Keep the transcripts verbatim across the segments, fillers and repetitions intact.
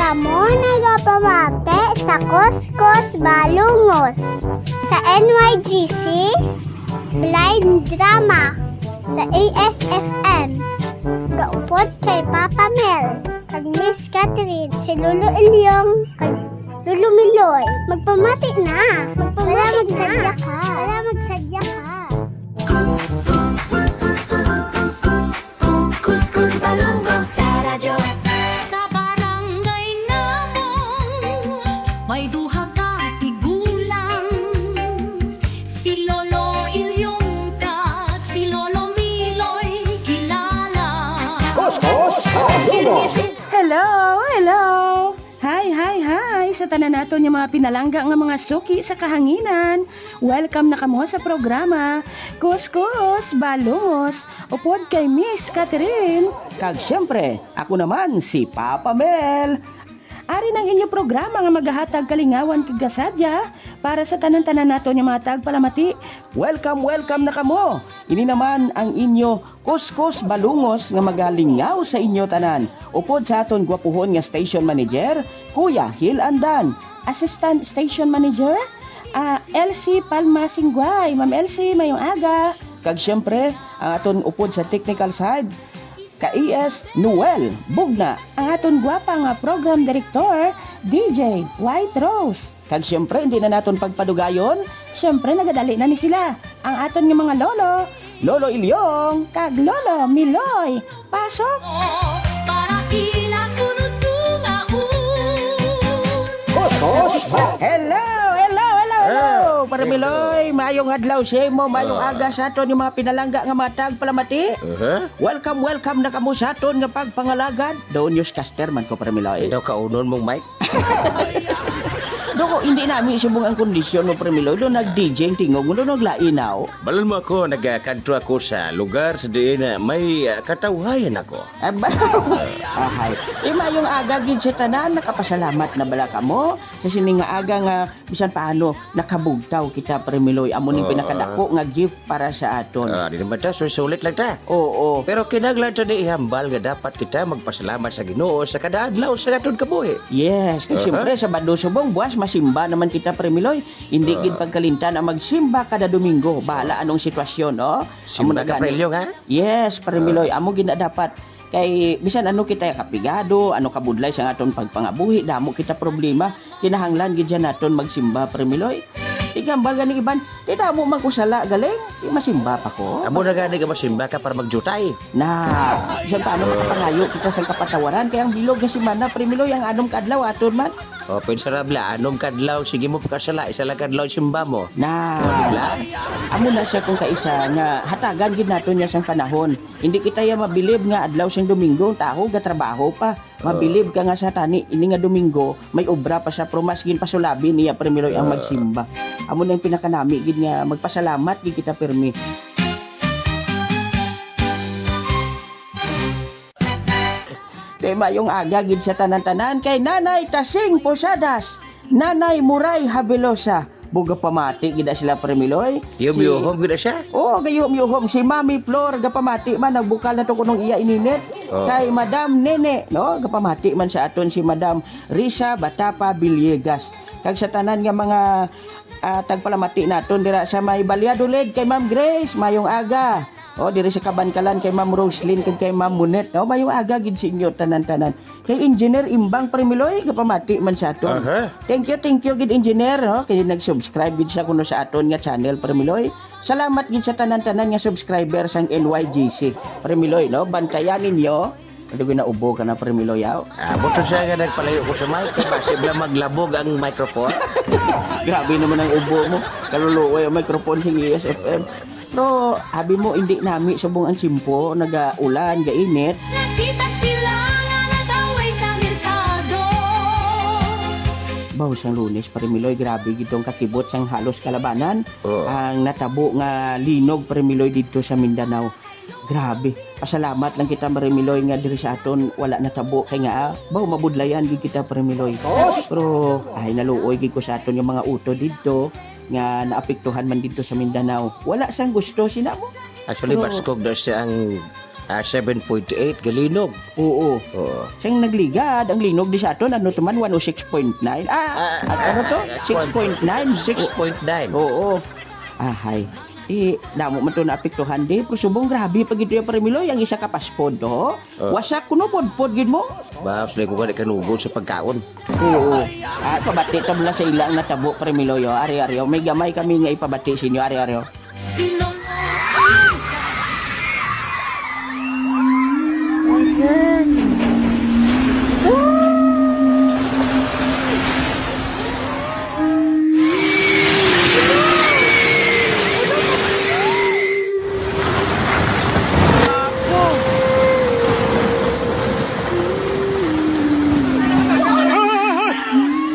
Amo nagapamati sa Kuskus Balungos, sa N Y G C, Blind Drama, sa A S F M. Kaupod kay Papa Mel, kag Miss Catherine, si Lolo Ilyong, kag Lolo Miloy. Magpamati na! Magpamati na! Wala magsadya ka! Wala magsadya ka! Kuskus Balungos sa radyo. Sa barangay namon, may duha ka tigulang. Si Lolo Ilyong kag si Lolo Miloy kilala. Kuskus Balungos. Hello, hello. Hi, hi, hi sa tanan naton nga mga pinalangga nga mga suki sa kahanginan. Welcome na kamo sa programa Kuskus Balungos, upod kay Miss Catherine. Kag siyempre, ako naman si Papa Mel. Ari na ang inyo programa nga magahatag kalingawan kag kasadya para sa tanan-tanan naton nga mga tagpalamati. Welcome, welcome na kamo. Ini naman ang inyo Kuskus Balungos nga magalingaw sa inyo tanan. Upod sa aton gwapuhon nga station manager, Kuya Hil Andan. Assistant Station Manager, ah, Elsie Palma Singguay. Ma'am Elsie, mayong aga. Kag siyempre, ang aton upod sa technical side, ka E S Noel Bugna, ang aton gwapa nga program director, D J White Rose. Kag siyempre, hindi na naton pagpadugayon. Siyempre, nagadali na ni sila. Ang aton nga mga lolo, Lolo Ilyong, kag Lolo Miloy. Pasok! Para ila kuno tungaon. Kuskus! Hello, hello, hello, hello! Ah, Pare hello. Miloy, maayong adlaw sa imo, maayong Ah. aga sa aton nga mga pinalangga nga mga tagpalamati. Uh-huh. Welcome, welcome na kamo sa aton nga pagpangalagad. Daw newscaster man ko, Pare Miloy. Daw kaunon mong mic? Doko, hindi nami subong ang kondisyon mo, Pare Miloy. Do nag-D J ang tingog mo, do naglain na, oh. Balon mo ako, nagakadto ako sa lugar sa diin na may, ah, katawhayan ako. Ah, ba-, ahay. Eh, maayong aga gid sa tanan, nakapasalamat na bala kamo sa sini nga aga nga bisan paano nakabugtaw kita, Pare Miloy. Amo ning Oo. pinakadako nga gift para sa aton. Ah, di naman ta, sulit lang ta. Oo. Pero kinahanglan ta ni ihambal nga dapat kita magpasalamat sa Ginoo sa kada adlaw sa aton kabuhi. Yes, kag Aha. siyempre, Sabado subong, buwas masimba naman kita, Pare Miloy. Hindi Ah. gid pagkalimtan ang magsimba kada Domingo. Bahala anong sitwasyon, no? Simba Amo na ka, gani. Pare Ilyong, ha? Yes, Pare Ah. Miloy, amo gid na dapat. Kay bisan ano kita kapigado, ano kabudlay sa aton pagpangabuhi, damo kita problema. Kinahanglan gid siya naton magsimba, Pare Miloy. Igambal gani iban, kay damo man ko sala, galing. Di masimba pa ko. Amo na gani nga masimba ka para magjutay. Na, bisan paano makapangayo kita sang kapatawaran, kay ang bilog nga semana, Pare Miloy, ang anom ka adlaw, aton man. O, pwede sa rabla, anom ka adlaw, sige mo pakasala, isa lang ka adlaw simba mo. Na, O, di ba? amo na siya kung kaisa nga hatagan gid naton niya sang panahon. Hindi kita ya mabilib nga adlaw sang Domingo, ang tawo gatrabaho pa. Mabilib ka nga sa tani, ini nga Domingo, may obra pa siya, pero mas ginpasulabi niya, Pare Miloy, ang Ah. magsimba. Amo na yung pinakanami gid nga magpasalamat gid kita, Permi. Kay mayong aga gid sa tanan-tanan, kay Nanay Tasing Posadas, Nanay Muray Habilosa, Bugapamati gid na sila, Pre Miloy. Yuhom-yuhom gid na siya. Oo, gayuhom-yuhom. Si Mami Flor, gapamati man, nagbukal na to kunong iya ininit. Oo. Kay Madam Nene, no? Gapamati man sa aton si Madam Risa Batapa Villegas. Kag sa tanan nga mga, ah, tagpalamati naton dira sa may Valladolid, kay Ma'am Grace, mayong aga. O, diri sa Kabankalan, kay Ma'am Roslyn, kag kay Ma'am Monet, no? Mayong aga gid sa inyo, tanan-tanan. Kay Engineer Imbang, Pre Miloy, gapamati man sa aton. Aha. Thank you, thank you gid, Engineer, no? Kay nag-subscribe gid siya kuno sa aton nga channel, Pre Miloy. Salamat gid sa tanan-tanan nga subscriber sang N Y G C, Pre Miloy, no? Bantayan ninyo. Ano, ginaubo ka na, Pre Miloy, aw? Ah, buto siya nga nagpalayo ko sa mic, kay basi bala maglabog ang microphone. Grabe naman ang ubo mo. Kaluluoy ang microphone sa E S F M. Pero abi mo, hindi nami subong ang tiyempo, nagaulan, gainit. Nakita sila nga nag-away sa merkado. Baw sang Lunes, Pre Miloy, grabe gid tong kakibot sang halos kalabanan. Oo. Ang natabo nga linog, Pre Miloy, didto sa Mindanao. Grabe. Pasalamat lang kita, Pre Miloy, nga diri sa aton wala natabo. Kay nga, ah, baw mabudlayan gid kita, Pre Miloy. Pero, ay, naluoy gid ko sa aton nga mga utod didto nga naapektuhan man didto sa Mindanao. Wala sang gusto sina mo. Actually, Pero baskog daw siya ang Ah, seven point eight, galinog. Oo. Oo. Sang nagligad, ang linog di sa aton, ano to man, one oh six point nine? Ah, Ah, ano to? ah, Six point nine. Six point nine. Oo. Ahay. Di, damo man to naapektuhan di. Pero subong grabe pa gid ya, Pare Miloy, ang isa ka paspod, oh. Oh. Wasak kuno, podpod gid mo. Ba, sulay ko gani kanugod sa pagkaon. Oo. Ah, pabati ta bala sa ila ang natabo, Pare Miloy, oh. Ari, ari, oh. May gamay kami nga ipabati sa inyo, ari, ari, oh.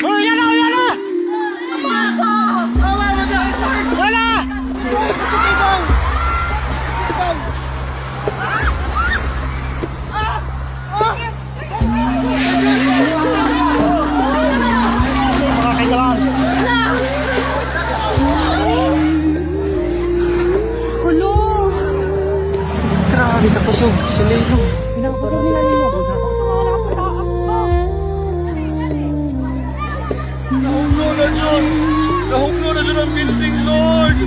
Uy, yan na, yan na! Wala! Mga kailangan. Hulo! Grabe ka kusog sa lino. Pinakapasok nila lino. Nahugno na jud! Nahugno na jud ang building, Lord!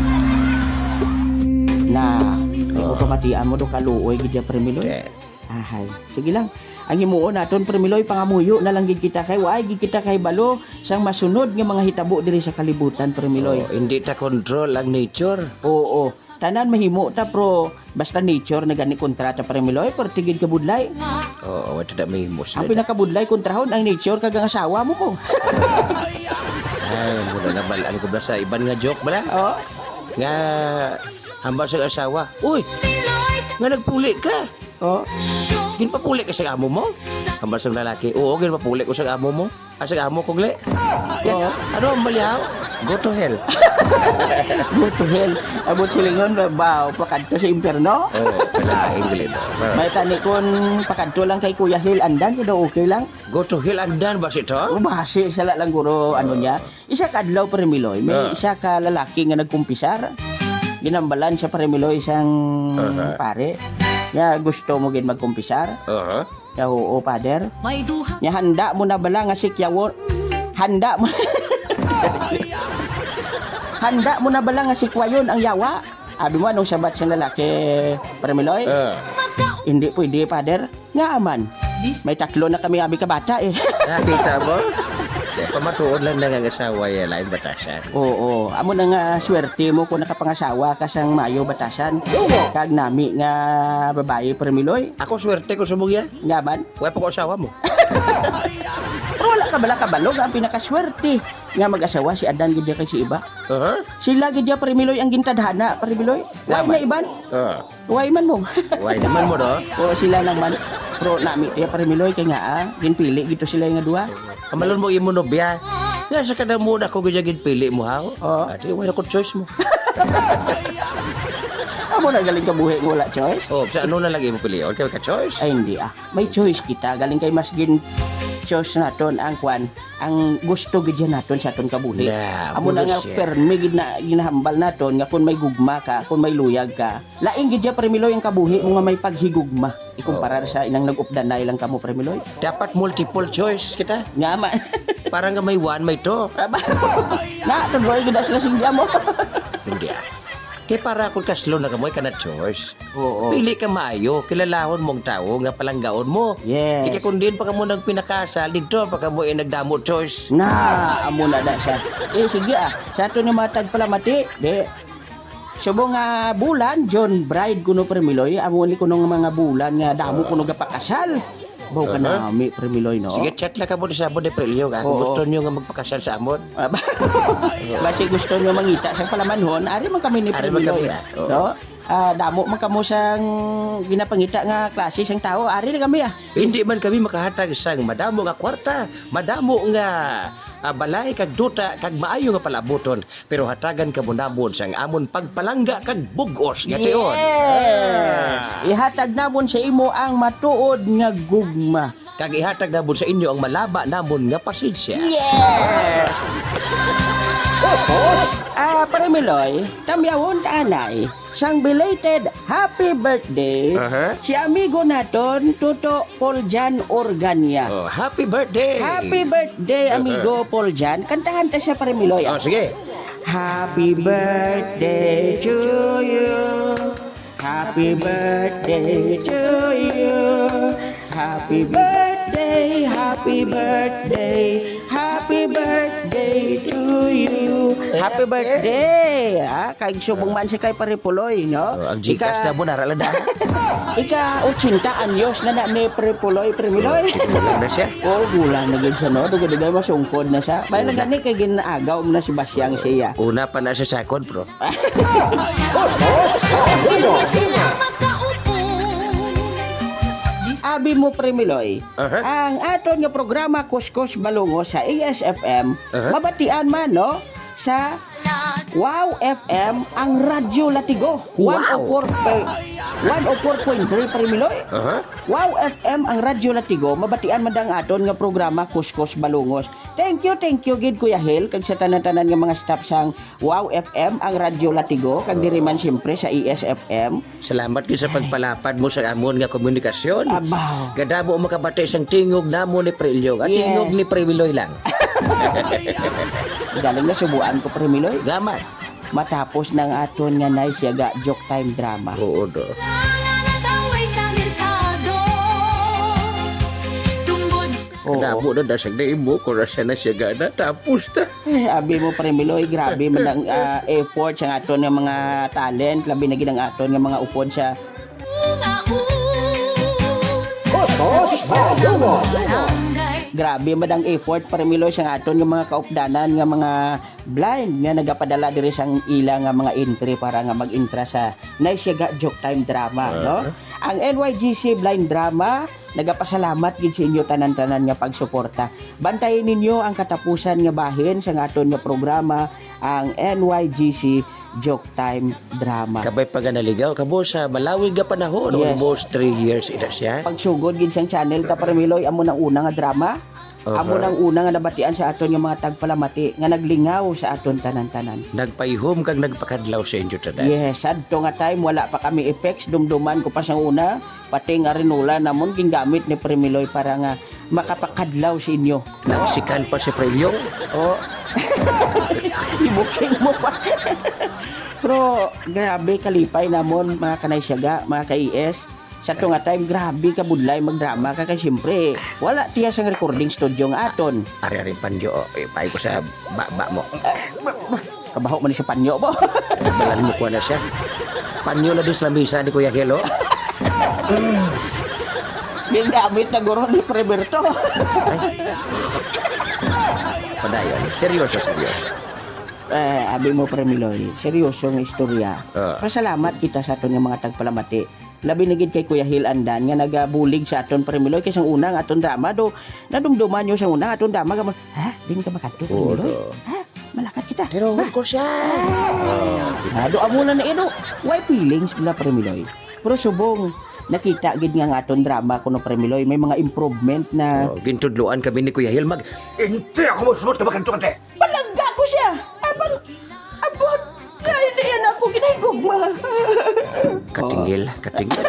Na, ikaw pamatian mo do kaluoy gid ya, Pare Miloy. Eh. Ahay. Sige lang. Ang himuon naton, Pare Miloy, pangamuyo na lang gid kita kay waay gid kita kahibalo sang masunod nga mga hitabo diri sa kalibutan, Pare Miloy. Oh, hindi ta control ang nature. Oo. Tanan mahimo ta, pero basta nature na gani kontra ta, Pare Miloy, perti gid kabudlay. Oo, wala ta mahimo sa Ang pinakabudlay kontrahon ang nature kag ang asawa mo po. Ay, mura na bal-an ko ba sa iban nga joke bala? Oo. Nga, hambal sa asawa, "Uy, nga nagpuli ka?" Oh. "Ginpapuli ka sa amo mo?" Hambal sa lalaki, "Oo, ginpapuli ko sa amo mo." Asa ka mo, Kugle? Oo. Ano ang malihaw? Go to hell. Go to hell. Abot silingon, ba, pakadto sa impyerno? Oo, palain gali ba? May tani kun pakadto lang kay Kuya Hell Andan, kay daw okay lang. Go to hell Andan ba si to? O, basi, sala lang guro, ano niya. Isa ka adlaw, Pare Miloy, may Ah. isa ka lalaki nga nagkumpisar. Ginambalan sa Pare Miloy sang Aha. pare. Nga gusto mo gid magkumpisar? Aha. Ya, oo, Father. May duha. Nya, handa mo na bala nga sikyawon? Handa mo, handa mo na bala nga sikwayon ang yawa? Abi mo, anong sabat sa lalaki, Pare Miloy? Ah. Hindi pwede, Father. Nga man. May tatlo na kami, abi ka bata, eh. Nakita mo? Pamatuod lang na nga asawa, ya, lain batasan. Oo. Amo na nga swerte mo kung nakapangasawa ka sang mayo batasan. Oo. Kag nami nga babayi, Pare Miloy. Ako swerte ko subong ya. Nga man? Wala pa ko asawa mo. Pero wala ka bala kabalo nga ang pinakaswerte nga mag-asawa si Adan gid ya kag si Eva. Aha. Sila gid ya, Pare Miloy, ang gintadhana, Pare Miloy. Wala Tama. na iban. Ah. Wala man mo. Wala naman mo, no? O, sila naman. Pero nami ya, Pare Miloy, kay nga, ah, ginpili gid to sila nga duha. Kamalon mo imo nobya. Nga sa kada mo na ko gid ya ginpili mo, ha? Oo. Ati, wala ko choice mo. Amo na galing kabuhi nga wala choice? Oh, sa ano na lagi mo pilion? Kaya ka choice? Ay, hindi, ah. May choice kita. Galing kay mas gin-choice naton ang kwan, ang gusto gid yan naton sa aton kabuhi. Na, Amo na nga, pulos yan. permi gid na ginahambal naton nga kung may gugma ka, kung may luyag ka, lain gid ya, Pare Miloy, ang kabuhi mo nga may paghigugma. Ikumparar Oo. sa inang nag-updanay lang kamo, Pare Miloy. Dapat multiple choice kita. Nga man. Para nga may one, may two. Aba. Na, tuloy gid na sila singga mo. Hindi, ah. Kay para kung kaslo na kamoy ka na choice. Oo. Pili ka maayo, kilalahon mong tawo nga palanggaon mo. Yes. Ika kung diin pa kamo nagpinakasal, dito pa kamo, eh, nagdamo choice. Na, amo na da siya. Eh, sige, ah. Sa ato ni mga tagpalamati, di. Subong nga bulan, June bride kuno, Pare Miloy. Amo ni kuno nga mga bulan nga damo Ah. kuno gapakasal. Baw ka Aha. nami, Pare Miloy, no? Sige, chat lang ka mo sa amon ni Prilyo, ah, kung Oo. gusto nyo nga magpakasal sa amon. Ah, ba-, basi gusto nyo mangita sa palamanhon, ari man kami ni Ari Pare man kami, Miloy, ah. Oo. no? Ah, damo man kamo sang ginapangita nga klase sang tao, ari na kami, ah. Hindi man kami makahatag sang madamo nga kwarta, madamo nga, ah, balay kag duta kag maayo nga palabuton, pero hatagan kamo namon sang amon pagpalangga kag bug-os nga tion. Yes. Ah. Ihatag namon sa imo ang matuod nga gugma. Kag ihatag namon sa inyo ang malaba namon nga pasensya. Yes. Ah, Pare Miloy, tamyawon ta anay sang belated happy birthday Aha. si amigo naton, Toto Paul Jan Organia. Oh, happy birthday! Happy birthday, Aha. amigo Paul Jan. Kantahan ta siya, Pare Miloy, Oh, ah. sige. Happy birthday to you. Happy birthday to you. Happy birthday, happy birthday, happy birthday to you. Happy birthday, ha? Kay subong man si kay Pare Puloy, no? Oh, ang Gcash Ika- na mo, narala na. Ika ochenta anyos na na ni Pare Puloy, Pare Miloy. Oh, gulang na siya. Oh, gulang na gid siya, no? Dugay-dugay masungkod na siya. May Una. nagani kay ginaagaw mo na si Basyang siya. Una pa na siya sakod, bro. Boss, boss, boss, boss. Abi mo, Pre Miloy, Aha. ang aton nga programa Kuskus Balungos sa A S F M, Aha. mabatian man, no? Sa Wow F M, ang Radyo Latigo. Wow! One oh four per-, one oh four point three, Pre Miloy. Aha. Wow F M, ang Radyo Latigo, mabatian man ang aton nga programa Kuskus Balungos. Thank you, thank you gid, Kuya Hel, kag sa tanan-tanan nga mga staff sang Wow F M, ang Radyo Latigo, kag diri man siyempre sa E S F M. Salamat gid sa pagpalapad mo sa amon nga komunikasyon. Abaw. Kadamo makabati sang tingog namon ni Pre Ilyong, at Yes. tingog ni Pre Miloy lang. Galing na subuan ko, Pre Miloy. Gamat. Matapos na ang aton nga Nice Yaga Joke Time drama. Oo, do. Oo. Kadamo na dasag na imo, kung asa na siya gana, tapos na. Eh, abi mo, Pre Miloy, grabe man ang, ah, effort sa aton nga mga talent, labi na gid ang aton nga mga upod sa Kuskus Balungos. Grabe man ang effort, Pre Miloy, sa aton nga mga kaupdanan nga mga blind nga nagapadala diri sang ila nga mga entry para nga mag-intra sa Nice Yaga Joke Time drama, no? Aha. Ang N Y G C Blind Drama nagapasalamat gid sa inyo tanan-tanan nga pagsuporta. Bantayi ninyo ang katapusan nga bahin sang aton nga programa, ang N Y G C Joke Time Drama. Kabay pa nga naligaw kamo sa malawig nga panahon, Yes. almost three years ina siya. Pagsugod gid sang channel ta, Pre Miloy, amo nang una nga drama. Aha. Amo nang una nga nabatian sa aton nga mga tagpalamati nga naglingaw sa aton tanan-tanan. Nagpaihom kag nagpakadlaw sa inyo tanan. Yes, sadto nga time, wala pa kami effects, dumduman ko pa sang una, pati nga rinola namon gingamit ni Pre Miloy para nga makapakadlaw sa inyo. Nagsikan pa si Pre Ilyong? Oh. Ibuking mo pa. Pero grabe, kalipay namon, mga kanay siyaga, mga ka-E S. Sa to nga time, grabe ka budlay magdrama ka kay siyempre, wala tiya sang recording studio nga aton. Ari, ari, panyo, oh, ipay ko sa baba mo. Kabaho man ni sa panyo mo. Balan mo ko na siya. Panyo na din sa lamisa ni Kuya Helo. Gingamit na guro ni Pre Berto. Ay. Padayon. Seryoso, seryoso. Eh, abi mo, Pre Miloy, seryoso nga istorya. Ah. Pasalamat kita sa aton nga mga tagpalamati. Labi na gid kay Kuya Hil Andan nga nagabulig sa aton, Pre Miloy, kay sang una nga aton drama do, nadumduman nyo sang una nga aton drama, gamon, "Ha? Din ka makadto, Pre Oo, Miloy? do. Ha? Malakat kita. Pero Ha? wag ko siya." Ah, do amo na na, eh, do. Why feelings pala, Pre Miloy? Pero subong, nakita gid nga nga aton drama kuno, Pre Miloy, may mga improvement na. Oh, gintudloan kami ni Kuya Hil, mag, "Hindi ako musuot na makadto ka, te." Palangga ko siya. Abang, abot. Kaya na yan ako ginahigugma. Katingil, katingil.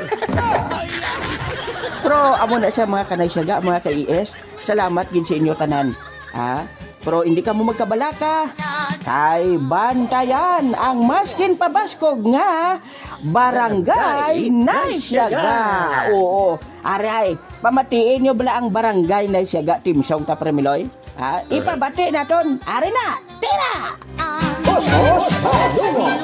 Pero amo na siya, mga kanay siyaga, mga ka-E S. Salamat gid sa inyo tanan. Ha? Pero hindi ka mo magkabalaka. Kay bantayan ang maskin pabaskog nga Barangay Barangay Nice Siyaga. Siyaga. Oo. Aray, pamatiin nyo bala ang Barangay Nice Siyaga, Team Song ta, Pre Miloy? Ha? Ipabati naton. Ari na! Tira! Boss, boss, boss.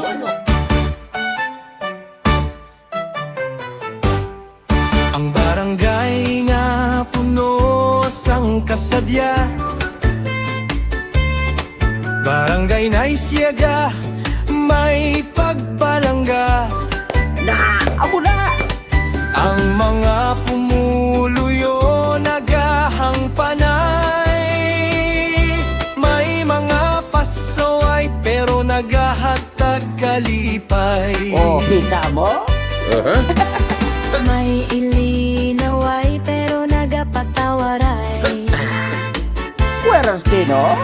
Ang barangay nga puno sang kasadya. Barangay Nice Siyaga, may pagpalangga. Na, amo na! Ang mga pumuluyo nagahangpanay. May mga pasaway pero nagahatag kalipay. Oh, kita mo? Aha. May ilinaway pero nagapatawaray. Pwerte, no?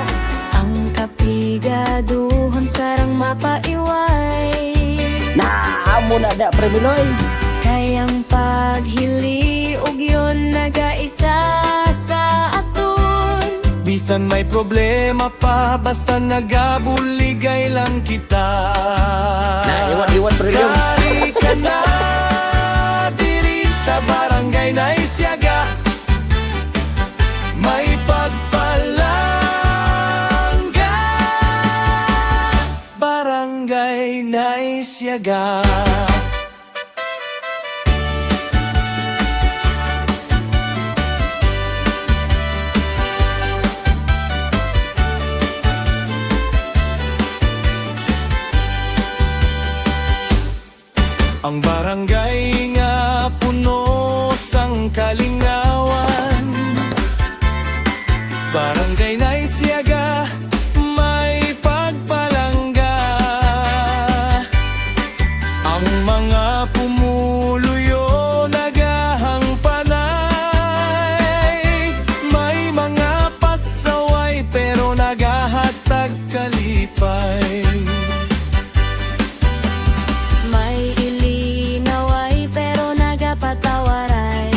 Ang kapi Gaduhon sarang mapaiway. Na, amo na da, Pre Miloy. Kay ang paghili ug yon nagaisa sa aton. Bisan may problema pa, basta nagabuligay lang kita. Na, iwan, iwan, Pre Leon. Kari ka na diri sa Barangay Naisyaga. May pagpalangga. Barangay Naisyaga. Ang barangay nga puno sang kalingawan, Barangay Naisyaga, may pagpalangga. Ang mga pumuluyo nagahangpanay, may mga pasaway pero nagahatag kalipay. May ilinaway pero nagapatawaray.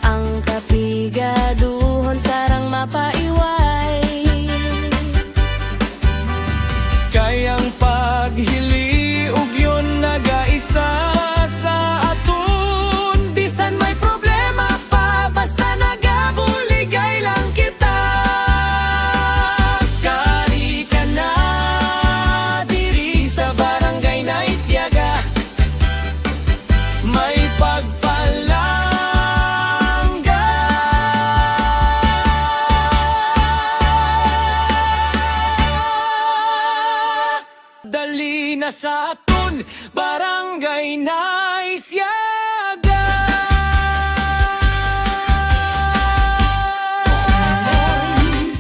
Ang kapigaduhon sarang mapaiway. Kay ang paghili ug yon nagaisa sa aton. Bisan may problema pa, basta nagabuligay lang kita. Kari ka na diri sa Barangay Naisyaga. May pagpalangga. Dali na sa aton Barangay Naisyaga.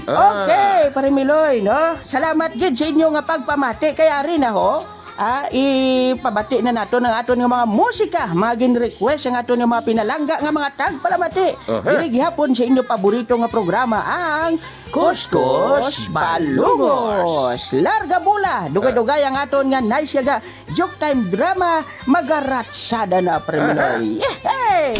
Ah. Okay, Pare Miloy, no? Salamat gid sa inyo nga pagpamati kay ari na ho. Ah, ipabati na naton ang aton nga mga musika, mga gin-request ang aton nga mga pinalangga nga mga tagpalamati. Aha. Diri gihapon sa inyo paborito nga programa, ang Kuskus Balungos. Larga bola, dugay-dugay ang aton nga Naisyaga joke time drama, magaratsada na, Pare Miloy. Yehey!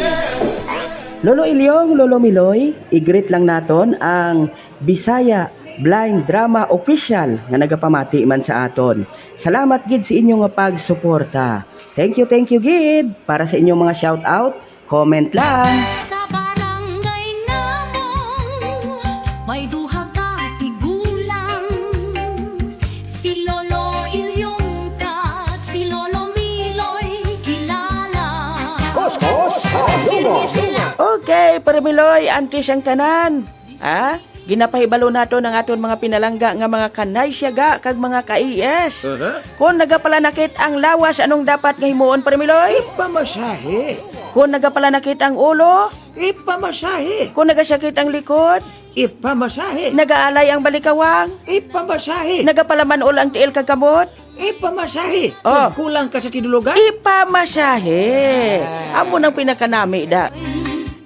Lolo Ilyong, Lolo Miloy, i-greet lang naton ang Bisaya Blind Drama Official nga nagapamati man sa aton. Salamat gid sa inyo nga pagsuporta. Thank you, thank you gid. Para sa inyong mga shout out, comment lang. Sa barangay namong may duha ka tigulang, si Lolo Ilyong kag si Lolo Miloy kilala. Kuskus Balungos. Okay, Pare Miloy, antes ang tanan. Ha? Ginapahibalo naton ang aton mga pinalangga nga mga ka-Naisyaga kag mga ka-E S. Aha. Kon nagapalanakit ang lawas, anong dapat nga himuon, Pare Miloy? Ipamasahe. Kon nagapalanakit ang ulo? Ipamasahe. Kon nagasakit ang likod? Ipamasahe. Nagaalay ang balikawang? Ipamasahe. Nagapalaman-ol ang tiil kag kamot? Ipamasahe. Oh. Kung kulang ka sa tinulugan? Ipamasahe. Ah. Amo nang pinakanami, da.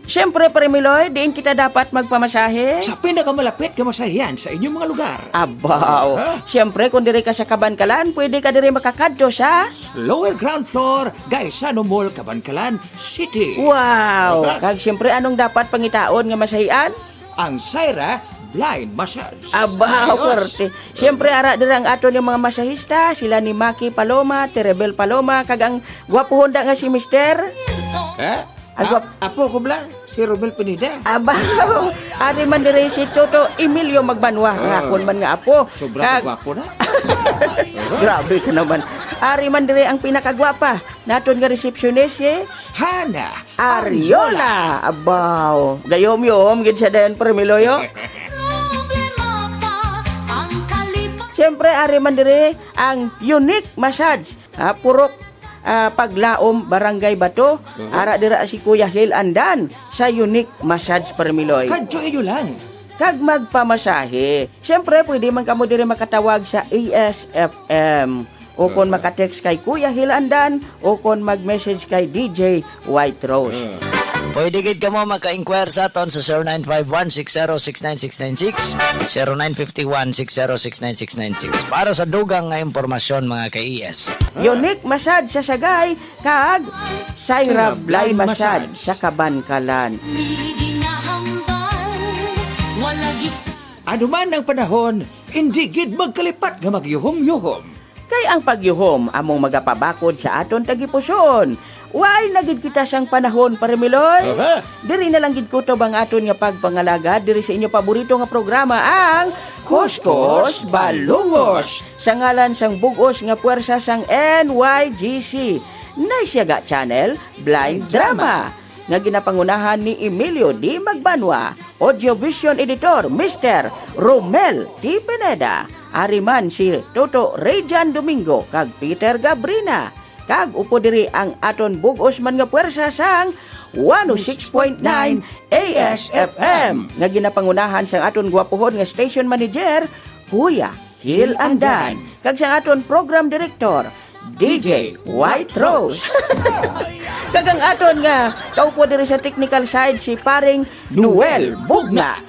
Siyempre, Pare Miloy, diin kita dapat magpamasahe? Sa pinakamalapit nga masahihan sa inyong mga lugar. Abaw. Aha. Siyempre, kung diri ka sa Kabankalan, pwede ka diri makakadto sa Lower ground floor, Gaisano Mall, Kabankalan City. Wow! Aha. Kag siyempre, anong dapat pangitaon nga masahian? Ang Syra Blind Massage. Aba, ayos. Kwerte. Siyempre, ara dira ang aton nga mga masahista, sila ni Maki Paloma, Terebel Paloma, kag ang gwapohon da nga si Mister. Eh? Ang gwap- Ap-, apo ko bala, si Romel Pineda. Aba, ari man diri si Toto Emilio Magbanwa, nga Ah. akon man nga apo. Sobra ka Kag gwapo na. Grabe ka naman. Ari man diri ang pinakagwapa naton nga resepsyonist, si Hana Ariola. Ariola. Abaw, gayom-yom gid siya dayon, Pare Miloy, oh. Problema pa ang kalipa- Siyempre, ari man diri ang Unique Massage, ha, Purok, ah, Paglaom, Barangay Bato. Mhm. Ara dira si Kuya Hil Andan sa Unique Massage, Pare Miloy. Kadto inyo lang. Kag magpamasahe. Siyempre, pwede man kamo diri makatawag sa A S F M. O kon Aha. maka-text kay Kuya Hil Andan, o kon mag-message kay D J White Rose. Ah. O di gid kamo maka-inquire sa aton sa zero nine five one six zero six nine six nine six, zero nine five one six zero six nine six nine six. Para sa dugang nga impormasyon, mga ka-E S. Unique massage sa Sagay kag Saira Blind Massage sa Kabankalan. Ano man ang panahon, hindi gid magkalipat nga magyuhom-yuhom. Kay ang pagyuhom among magapabakod sa aton tagipusoon. Way na gid kita sang panahon, Pare Miloy. Aha. Diri na lang gid kutob ang aton nga pagpangalagad diri sa inyo paborito nga programa, ang Kuskus Balungos. Sa ngalan sang bug-os nga puwersa sang N Y G C, Naisyaga Channel, Blind Drama, nga ginapangunahan ni Emilio D. Magbanwa, Audio Vision Editor, Mister Romel T. Pineda, ari man si Toto Rayjan Domingo kag Peter Gabrina, kag upod diri ang aton bug-os man nga puwersa sang one oh six point nine A S F M, nga ginapangunahan sang aton gwapuhon nga station manager, Kuya Hil Andan, kag sang aton program director, D J White Rose. Kag ang aton nga kaupod diri sa technical side, si paring Noel Bugna.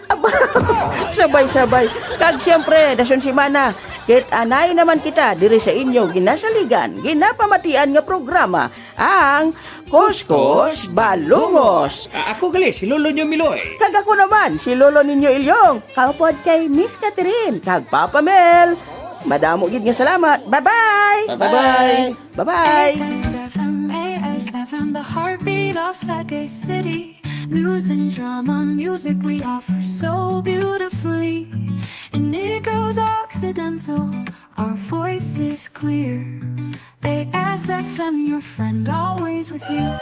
Sabay-sabay. Kag siyempre, dason semana, kit-anay naman kita diri sa inyo ginasaligan, ginapamatian nga programa, ang Kuskus Balungos. A-, ako gali, si Lolo nyo Miloy. Kag ako naman, si Lolo ninyo Ilyong. Kaupod kay Miss Catherine kag Papa Mel. Madamo gid nga salamat. Bye-bye! Bye-bye! Bye-bye! A S F M, A S F M, the heartbeat of Sagay City. News and drama, music we offer so beautifully. In Negros Occidental, our voice is clear. A S F M, your friend always with you.